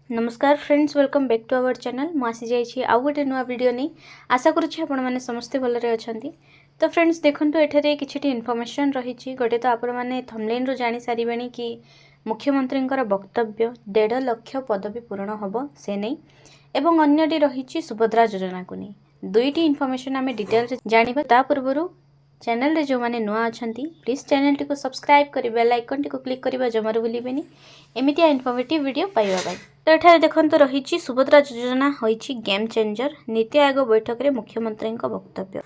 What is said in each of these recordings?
ନମସ୍କାର friends, welcome back to our channel। ମୁଁ ଆସିଯାଇଛି ଆଉ ଗୋଟେ ନୂଆ ଭିଡ଼ିଓ ନେଇ। ଆଶା କରୁଛି ଆପଣମାନେ ସମସ୍ତେ ଭଲରେ ଅଛନ୍ତି। ତ ଫ୍ରେଣ୍ଡସ୍, ଦେଖନ୍ତୁ, ଏଠାରେ କିଛିଟି ଇନଫର୍ମେସନ୍ ରହିଛି। ଗୋଟେ ତ ଆପଣମାନେ ଥମ୍ବନେଲ୍ରୁ ଜାଣିସାରିବେଣି କି ମୁଖ୍ୟମନ୍ତ୍ରୀଙ୍କର ବକ୍ତବ୍ୟ, 1.5 ଲକ୍ଷ ପଦବୀ ପୂରଣ ହେବ ସେ ନେଇ ଏବଂ ଅନ୍ୟଟି ରହିଛି ସୁଭଦ୍ରା ଯୋଜନାକୁ ନେଇ। ଦୁଇଟି ଇନଫର୍ମେସନ୍ ଆମେ ଡିଟେଲରେ ଜାଣିବା। ତା ପୂର୍ବରୁ ଚ୍ୟାନେଲରେ ଯେଉଁମାନେ ନୂଆ ଅଛନ୍ତି, ପ୍ଲିଜ୍ ଚ୍ୟାନେଲଟିକୁ ସବସ୍କ୍ରାଇବ୍ କରି ବେଲ୍ ଆଇକନ୍ଟିକୁ କ୍ଲିକ୍ କରିବା ଜମାରୁ ଭୁଲିବେନି, ଏମିତିଆ ଇନଫର୍ମେଟିଭ୍ ଭିଡ଼ିଓ ପାଇବା ପାଇଁ। ତ ଏଠାରେ ଦେଖନ୍ତୁ ରହିଛି, ସୁଭଦ୍ରା ଯୋଜନା ହୋଇଛି ଗେମ୍ ଚେଞ୍ଜର, ନୀତି ଆୟୋଗ ବୈଠକରେ ମୁଖ୍ୟମନ୍ତ୍ରୀଙ୍କ ବକ୍ତବ୍ୟ।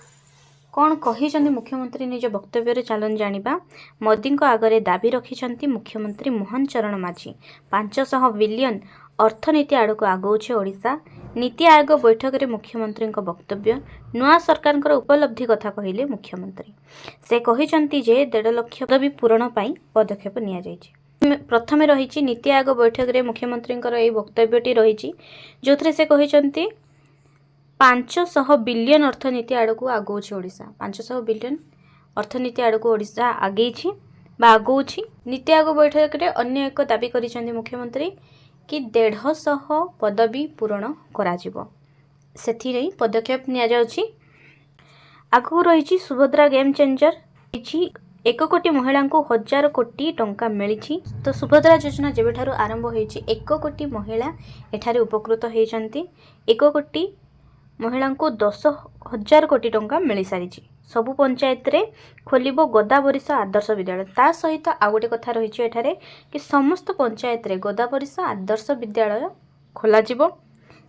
କ'ଣ କହିଛନ୍ତି ମୁଖ୍ୟମନ୍ତ୍ରୀ ନିଜ ବକ୍ତବ୍ୟରେ, ଚାଲନ୍ତୁ ଜାଣିବା। ମୋଦିଙ୍କ ଆଗରେ ଦାବି ରଖିଛନ୍ତି ମୁଖ୍ୟମନ୍ତ୍ରୀ ମୋହନ ଚରଣ ମାଝୀ। 500 ବିଲିୟନ ଅର୍ଥନୀତି ଆଡ଼କୁ ଆଗଉଛି ଓଡ଼ିଶା। ନୀତି ଆୟୋଗ ବୈଠକରେ ମୁଖ୍ୟମନ୍ତ୍ରୀଙ୍କ ବକ୍ତବ୍ୟ। ନୂଆ ସରକାରଙ୍କର ଉପଲବ୍ଧି କଥା କହିଲେ ମୁଖ୍ୟମନ୍ତ୍ରୀ। ସେ କହିଛନ୍ତି ଯେ 1.5 ଲକ୍ଷ ପଦବୀ ପୂରଣ ପାଇଁ ପଦକ୍ଷେପ ନିଆଯାଇଛି। ପ୍ରଥମେ ରହିଛି, ନୀତି ଆୟୋଗ ବୈଠକରେ ମୁଖ୍ୟମନ୍ତ୍ରୀଙ୍କର ଏହି ବକ୍ତବ୍ୟଟି ରହିଛି, ଯେଉଁଥିରେ ସେ କହିଛନ୍ତି, 500 ବିଲିୟନ ଅର୍ଥନୀତି ଆଡ଼କୁ ଆଗଉଛି ଓଡ଼ିଶା। 500 ବିଲିୟନ ଅର୍ଥନୀତି ଆଡ଼କୁ ଓଡ଼ିଶା ଆଗେଇଛି ବା ଆଗଉଛି। ନୀତି ଆୟୋଗ ବୈଠକରେ ଅନ୍ୟ ଏକ ଦାବି କରିଛନ୍ତି ମୁଖ୍ୟମନ୍ତ୍ରୀ କି 150 ପଦବୀ ପୂରଣ କରାଯିବ, ସେଥିନେଇ ପଦକ୍ଷେପ ନିଆଯାଉଛି। ଆଗକୁ ରହିଛି, ସୁଭଦ୍ରା ଗେମ୍ ଚେଞ୍ଜର ହେଇଛି, 1 କୋଟି ମହିଳାଙ୍କୁ ହଜାର କୋଟି ଟଙ୍କା ମିଳିଛି। ତ ସୁଭଦ୍ରା ଯୋଜନା ଯେବେଠାରୁ ଆରମ୍ଭ ହୋଇଛି, 1 କୋଟି ମହିଳା ଏଠାରେ ଉପକୃତ ହେଇଛନ୍ତି। 1 କୋଟି ମହିଳାଙ୍କୁ 10,000 କୋଟି ଟଙ୍କା ମିଳିସାରିଛି। ସବୁ ପଞ୍ଚାୟତରେ ଖୋଲିବ ଗୋଦାବରୀଶ ଆଦର୍ଶ ବିଦ୍ୟାଳୟ। ତା ସହିତ ଆଉ ଗୋଟେ କଥା ରହିଛି ଏଠାରେ କି ସମସ୍ତ ପଞ୍ଚାୟତରେ ଗୋଦାବରୀଶ ଆଦର୍ଶ ବିଦ୍ୟାଳୟ ଖୋଲାଯିବ।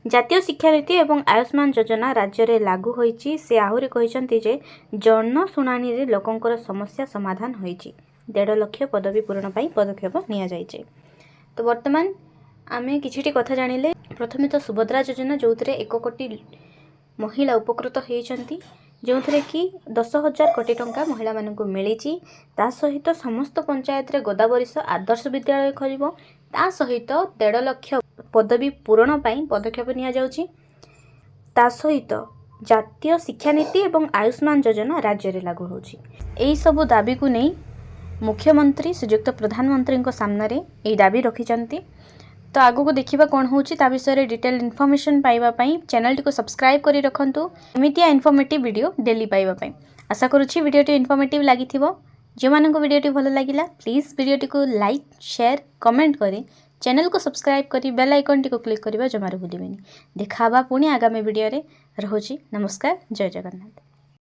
ଜାତୀୟ ଶିକ୍ଷାନୀତି ଏବଂ ଆୟୁଷ୍ମାନ ଯୋଜନା ରାଜ୍ୟରେ ଲାଗୁ ହୋଇଛି। ସେ ଆହୁରି କହିଛନ୍ତି ଯେ ଜନଶୁଣାଣିରେ ଲୋକଙ୍କର ସମସ୍ୟା ସମାଧାନ ହୋଇଛି। 1.5 ଲକ୍ଷ ପଦବୀ ପୂରଣ ପାଇଁ ପଦକ୍ଷେପ ନିଆଯାଇଛି। ତ ବର୍ତ୍ତମାନ ଆମେ କିଛିଟି କଥା ଜାଣିଲେ। ପ୍ରଥମେ ତ ସୁଭଦ୍ରା ଯୋଜନା, ଯେଉଁଥିରେ 1 କୋଟି ମହିଳା ଉପକୃତ ହେଇଛନ୍ତି, ଯେଉଁଥିରେ କି 10,000 କୋଟି ଟଙ୍କା ମହିଳାମାନଙ୍କୁ ମିଳିଛି। ତା ସହିତ ସମସ୍ତ ପଞ୍ଚାୟତରେ ଗୋଦାବରୀଶ ଆଦର୍ଶ ବିଦ୍ୟାଳୟ ଖୋଲିବ। ତା ସହିତ 1.5 ଲକ୍ଷ ପଦବୀ ପୂରଣ ପାଇଁ ପଦକ୍ଷେପ ନିଆଯାଉଛି। ତା ସହିତ ଜାତୀୟ ଶିକ୍ଷାନୀତି ଏବଂ ଆୟୁଷ୍ମାନ ଯୋଜନା ରାଜ୍ୟରେ ଲାଗୁ ହେଉଛି। ଏହିସବୁ ଦାବିକୁ ନେଇ ମୁଖ୍ୟମନ୍ତ୍ରୀ ଶ୍ରୀଯୁକ୍ତ ପ୍ରଧାନମନ୍ତ୍ରୀଙ୍କ ସାମ୍ନାରେ ଏହି ଦାବି ରଖିଛନ୍ତି। ତ ଆଗକୁ ଦେଖିବା କ'ଣ ହେଉଛି। ତା ବିଷୟରେ ଡିଟେଲ୍ ଇନଫର୍ମେସନ୍ ପାଇବା ପାଇଁ ଚ୍ୟାନେଲଟିକୁ ସବସ୍କ୍ରାଇବ୍ କରି ରଖନ୍ତୁ, ଏମିତିଆ ଇନଫର୍ମେଟିଭ୍ ଭିଡ଼ିଓ ଡେଲି ପାଇବା ପାଇଁ। ଆଶା କରୁଛି ଭିଡ଼ିଓଟି ଇନଫର୍ମେଟିଭ୍ ଲାଗିଥିବ। ଯେଉଁମାନଙ୍କୁ ଭିଡ଼ିଓଟି ଭଲ ଲାଗିଲା, ପ୍ଲିଜ୍ ଭିଡ଼ିଓଟିକୁ ଲାଇକ୍, ସେୟାର, କମେଣ୍ଟ କରି ଚ୍ୟାନେଲକୁ ସବସ୍କ୍ରାଇବ୍ କରି ବେଲ୍ ଆଇକନ୍ଟିକୁ କ୍ଲିକ୍ କରିବା ଜମାରୁ ଭୁଲିବେନି। ଦେଖା ହେବା ପୁଣି ଆଗାମୀ ଭିଡ଼ିଓରେ। ରହୁଛି, ନମସ୍କାର, ଜୟ ଜଗନ୍ନାଥ।